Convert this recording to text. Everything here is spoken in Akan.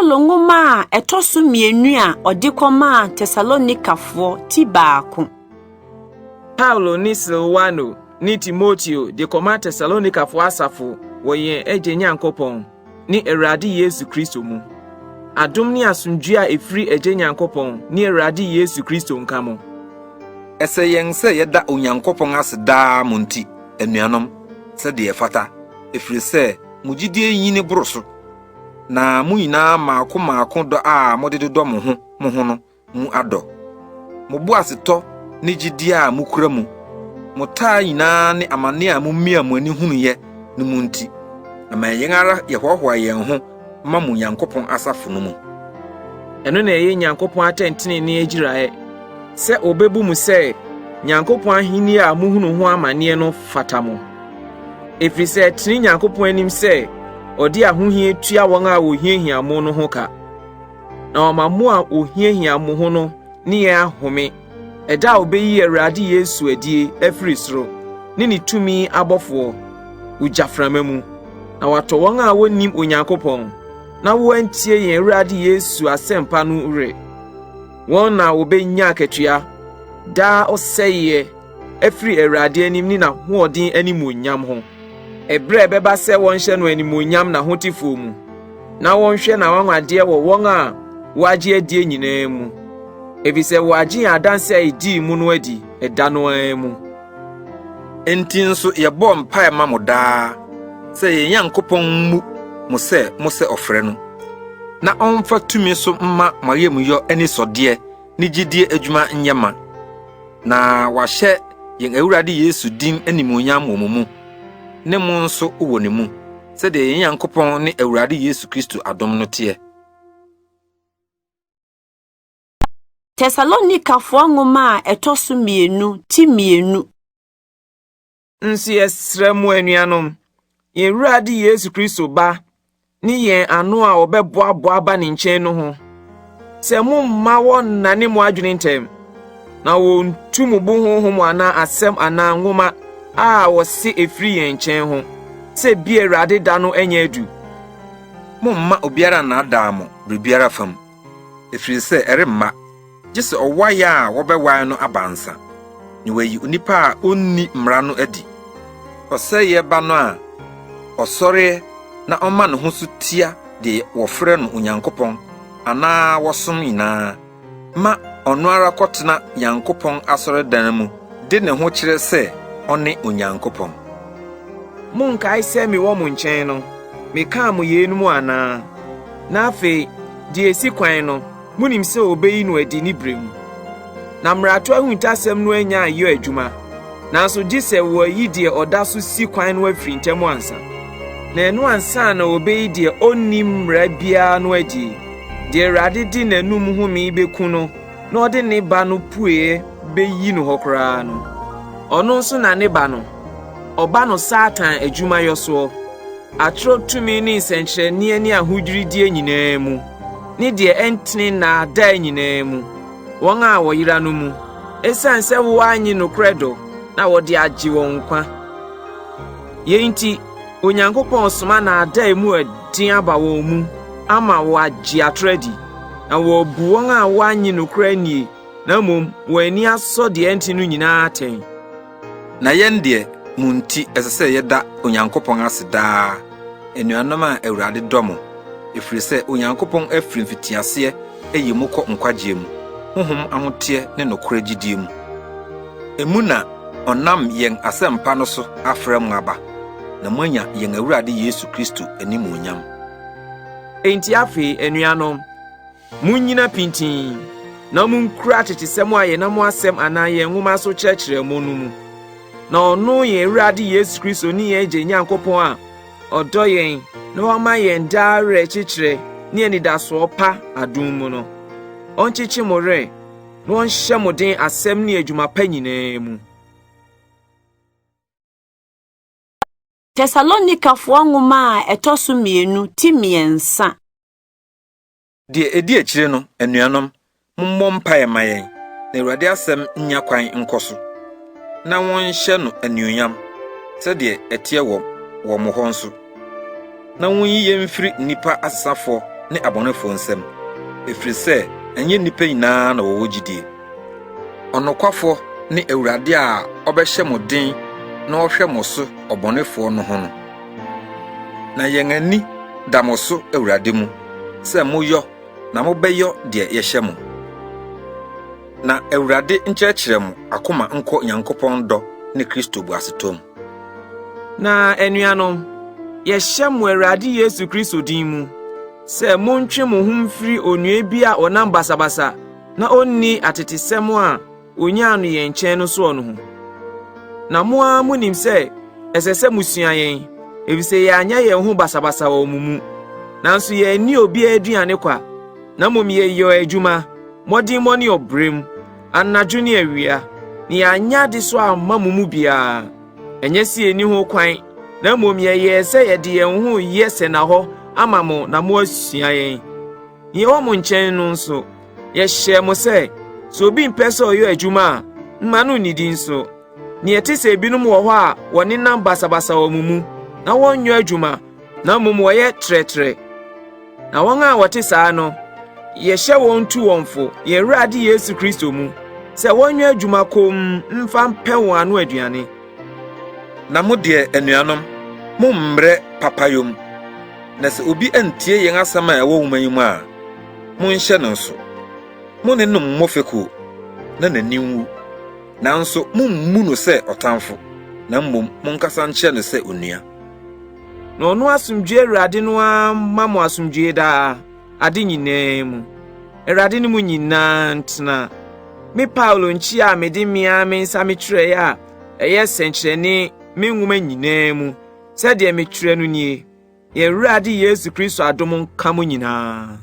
Paulo nwoma a ɛtɔ so mmienu a ɔde kɔmaa Tesalonikafoɔ ti baako. Paulo ne Silwano ne Timoteo de kɔma Tesalonikafoɔ asafo wɔ yɛn Agya Nyankopɔn ne Awurade Yesu Kristo mu. Adom ne asomdwoe a ɛfiri Agya Nyankopɔn ne Awurade Yesu Kristo nka mo. Ɛsɛ yɛn sɛ yɛda Onyankopɔn ase daa mo nti, anuanom, sɛdeɛ ɛfata, ɛfiri sɛ mo gyidie nyini boro so, na mo nyinaa mmaako mmaako dɔ a mode dodɔ mo ho mo ho no mu adɔ. Mo boasetɔ ne gyidie a mokura mu, mo taa nyinaa ne amane a mumia mo ani hunuiɛ no mu nti, ɛma yɛn ara yɛhoahoa yɛn ho ma mo Nyankopɔn asafo no mu. Ɛno na ɛyɛ Nyankopɔn atɛntenenee agyiraeɛ, sɛ ɔbɛbu mo sɛ Nyankopɔn ahennie a mohunu ho amanneɛ no fata mo. Ɛfiri sɛ ɛtene Nyankopɔn anim sɛ ɔde ahohia tua wɔn a wɔhiahia mo no ho ka, na wama mo a wɔhiahia mo ho no ne yɛn ahome ɛda a ɔbɛyi Awurade Yesu adie afiri soro ne ne tumi abɔfoɔ wɔ gyaframa mu, na watɔ wɔn a wɔnnim Onyankopɔn na wɔantie yɛn Awurade Yesu asɛmpa no werɛ. Wɔn na wɔbɛnya akatua, daa ɔsɛeɛ afiri Awurade anim ne n'ahoɔden animuonyam ho, ɛberɛ a ɛbɛba sɛ wɔnhyɛ no animuonyam n'ahotefoɔ mu, na wɔnhwɛ n'anwanwadeɛ wɔ wɔn a wɔagye adie nyinaa mu, ɛfiri sɛ wɔagye yɛn adanse a ɛdii mu no adi ɛda no ara mu. Enti nso yɛbɔ mpae ma mo daa sɛ yɛn Nyankopɔn mmu mo sɛ mosɛ ɔfrɛ no, na ɔmfa tumi so mma mo ayamyɔ anisɔdeɛ ne gyidie adwuma nyɛ ma, na wahyɛ yɛn Awurade Yesu din animuonyam wɔ mo mu, ne mo nso wɔ ne mu, sɛdeɛ yɛn Nyankopɔn ne Awurade Yesu Kristo adom no teɛ. Tesalonikafoɔ nwoma a ɛtɔ so mmienu ti mmienu. Nso yɛsrɛ mo anuanom, yɛn Awurade Yesu Kristo ba ne yɛn ano a wɔbɛboaboa aba ne nkyɛn no ho, sɛ momma wɔnnane mo adwene ntɛm, na wɔntu mo bo honhom anaa asɛm anaa nwoma a wɔse ɛfiri yɛn nkyɛn ho, sɛ bi Awurade da no anya adu. Mommma obiara nnaadaa mo biribiara fam, ɛfiri sɛ ɛremma, gye sɛ ɔwae a wɔbɛwae no aba ansa, na wɔayi onipa a onni mmara no adi, ɔsɛeɛ ba no a ɔsɔreɛ na ɔma ne ho so tia deɛ wɔfrɛ no Onyankopɔn anaa wɔsom nyinaa, ma ɔno ara kɔtena Nyankopɔn asɔredan mu de ne ho kyerɛ sɛ ɔne Onyankopɔn. Monkae sɛ mewɔ mo nkyɛn no, mekaa mo yeinom anaa? Na afei, deɛ esi kwan no, munim sɛ obeyi no adi ne bere mu. Na mmarato ahuntasɛm no anya ayɛ adwuma, nanso gye sɛ wɔayi deɛ ɔda so si kwan no afiri ntam ansa. Na ɛno ansa na obeyi deɛ onni mmara biara no adi, deɛ Awurade de n'anom home beku no na ɔde ne ba no pueɛ beyi no hɔ koraa no. Ɔno nso na ne ba no, ɔba no Satan adwumayɛ soɔ, atorɔ tumi ne nsɛnkyerɛnneɛ ne ahodwirideɛ nyinaa mu, ne deɛ ɛntene nnaadaa nyinaa mu, wɔn a wɔyera no mu, ɛsiane sɛ wɔannye nokorɛ dɔ na wɔde agye wɔn nkwa. Yei nti, Onyankopɔn soma nnaadaa mu ɛden aba wɔn mu ama wɔagye atorɔ adi, na wɔabu wɔn a wɔannye nokorɛ annie na mmom wɔn ani asɔ deɛ ɛnte no nyinaa atɛn. Na yɛn deɛ, mo nti ɛsɛ sɛ yɛda Onyankopɔn ase daa, anuanom a Awurade dɔ mo, ɛfiri sɛ Onyankopɔn afiri mfitiaseɛ ayi mo kɔ nkwagyeɛ mu, honhom ahoteɛ ne nokorɛ gyidie mu. Emu na ɔnam yɛn asɛmpa no so afrɛ mo aba, na moanya yɛn Awurade Yesu Kristo animuonyam. Enti afei, anuanom, munnyina pintinn, na munkura atetesɛm a yɛnam mo asɛm anaa yɛn nwoma so kyerɛkyerɛ mo no mu. Na ɔno yɛn Awurade Yesu Kristo ne yɛn Agya Nyankopɔn a ɔdɔ yɛn na wama yɛn daa awerɛkyekyerɛ ne anidasoɔ pa adom mu no, ɔnkyekye mo werɛ na ɔnhyɛ mo den asɛm ne adwuma pa nyinaa mu. Tesalonikafoɔ nwoma a ɛtɔ so mmienu ti mmiɛnsa. Deɛ ɛdi akyire no, anuanom, mommɔ mpaeɛ ma yɛn, na Awurade asɛm nnya kwan nkɔ so, na wɔnhyɛ no anuonyam, sɛdeɛ ɛteɛ wɔ wɔ mo hɔ nso, na wɔnyi yɛn mfiri nnipa asesafoɔ ne abɔnefoɔ nsam, ɛfiri sɛ ɛnyɛ nnipa nyinaa na wɔwɔ gyidie. Ɔnokwafoɔ ne Awurade a ɔbɛhyɛ mo den na ɔhwɛ mo so ɔbɔnefoɔ no ho no. Na yɛn ani da mo so Awurade mu sɛ moyɔ na mobɛyɔ deɛ yɛhyɛ mo. Na Awurade nkyerɛkyerɛ mo akoma nkɔ Nyankopɔn dɔ ne Kristo boasetɔ mu. Na anuanom, yɛhyɛ mo Awurade Yesu Kristo din mu sɛ montwe mo ho mfiri onua bi a ɔnam basabasa na onni atetesɛm a onyaa no yɛn nkyɛn no soɔ no ho. Na mo ara munim sɛ ɛsɛ sɛ musua yɛn, efisɛ yɛanyɛ yɛn ho basabasa wɔ mo mu. Nanso yɛanni obiara aduane kwa, na mmom yɛyɛɛ adwuma, mmɔdemmɔ ne ɔbrɛ mu, anadwo ne awia, na yɛanyɛ adesoa amma mo mu biara. Ɛnyɛ sɛ yenni ho kwan, na mmom yɛyɛɛ sɛ yɛde yɛn ho reyɛ sɛnnahɔ ama mo na moasua yɛn. Nea ɛwɔ mo nkyɛn no nso, yɛhyɛɛ mo sɛ, sɛ obi mpɛ sɛ ɔyɛ adwuma a, mma no nnidi nso. Nea ɛte sɛ ebinom wɔ hɔ a wɔnenam basabasa wɔ mo mu, na wɔnyɛ adwuma, na mmom wɔyɛ trɛtrɛ. Na wɔn a wɔte saa no, yɛhyɛ wɔn tu wɔn fo yɛn Awurade Yesu Kristo mu sɛ wɔnyɛ adwuma komm mfa mpɛ wɔn ano aduane. Na mo deɛ, anuanom, mommrɛ papayɔ mu. Na sɛ obi antie yɛn asɛm a ɛwɔ nwoma yi mu a, monhyɛ no nso. Mo ne no mmɔ fekuo, na n'ani nwu. Nanso mommu no sɛ ɔtamfo, na mmom monkasa nkyerɛ no sɛ onua. Na ɔno asomdwoe Awurade no ara mma mo asomdwoe daa, ade nyinaa mu. Awurade ne mo nyinaa ntena. Me Paulo nkyia a mede me ara me nsa metwerɛeɛ a ɛyɛ sɛnkyerɛnne me nwoma nyinaa mu, sɛdeɛ metwerɛ no nie. Yɛn Awurade Yesu Kristo adom nka mo nyinaa.